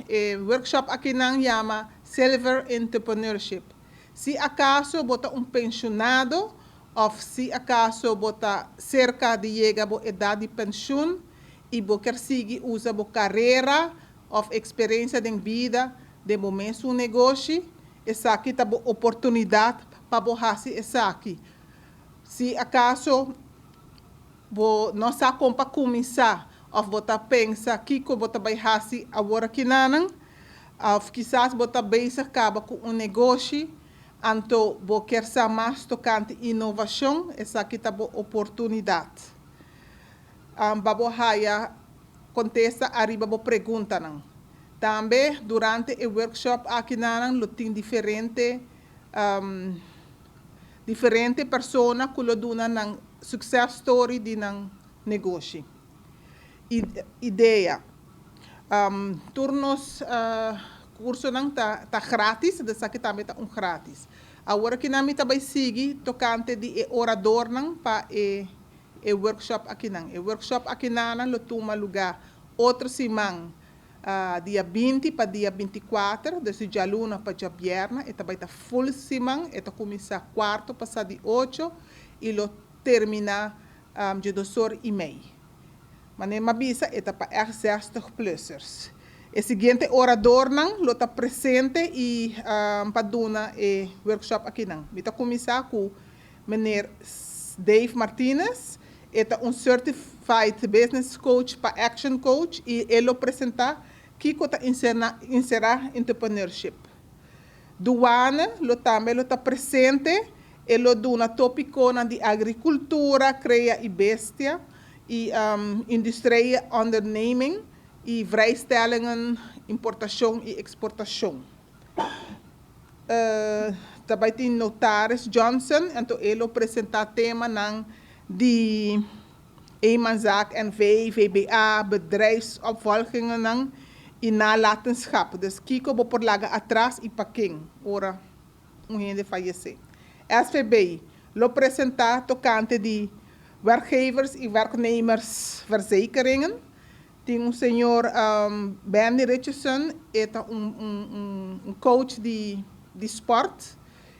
E workshop akinan yama Silver Entrepreneurship. Si akaso bo ta un penshonado òf si akaso bo ta serka di yega bo edat di penshun i bo kier sigui usa bo karera òf eksperensia den bida den bo mesun negoshi, esaki ta bo oportunidat pa bo hasi esaki. Si akaso bo no sa kon pa kuminsá òf bo ta pensa kiko bo ta bai hasi awor akinanan, òf kisas bo ta bezig kaba ku un negoshi, anto bo kier sa mas tokante inovashon, esaki ta bo oportunidat pa bo haya kontesta ariba bo preguntanan. Tambe durante e workshop akinanan lo tin diferente persona ku lo duna nan success story di nan negoshi. Idea. Tur nos kursonan ta gratis, dus esaki tambe ta un gratis. Awor akinan mi ta bai sigui tokante di e oradornan pa e workshop akinan. E workshop akinanan lo tuma lugá otro siman, dia 20 pa dia 24, dus djaluna pa djabièrnè, e ta bai ta full siman, e ta kuminsá 8:15 i lo terminá 12:30. Manera m'a bisa, e ta pa echt 60-plussers. E siguiente oradornan lo ta presente i pa duna e workshop akinan. Mi ta kuminsá ku meneer Dave Martinez, e ta un certified business coach pa Action Coach i e lo presentá kiko ta enserá entrepreneurship. Duane lo tambe lo ta presente, e lo duna tópikonan di agrikultura, kria i bestia i industrie onderneming i vrijstellingen, importashon i eksportashon. Tambe tin notaris Johnson, anto e lo presentá temanan di eenmanszaak NV, VBA, bedrijfsopvolgingen i nalatenschap. Dus kiko bo por laga atras i pa ken ora un hende fayesé. SVB lo presentá tokante di werkgevers i werknemersverzekeringen. Tin un señor Benny Richardson, e ta un coach di sport.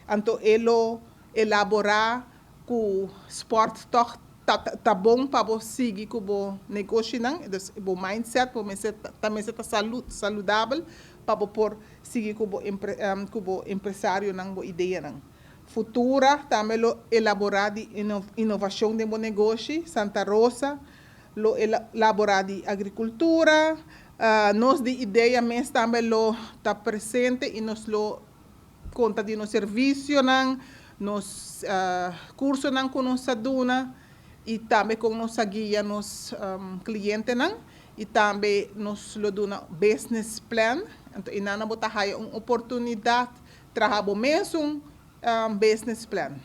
Anto e lo elaborá ku sport toch ta bon pa bo sigui ku bo negoshinan. Dus bo mindset, bo mester ta mester ta saludabel pa bo por sigui ku bo empresarionan, bo ideanan. Futura tambe lo elaborá di inovashon den bo negoshi. Santa Rosa lo elaborá di agrikultura. Nos di Idea mes tambe lo ta presente i nos lo konta di nos servisionan, nos kursonan ku nos ta duna i tambe kon nos ta guia nos klientenan i tambe nos lo duna business plan. Anto einan bo ta haya un oportunidat traha bo mes un business plan.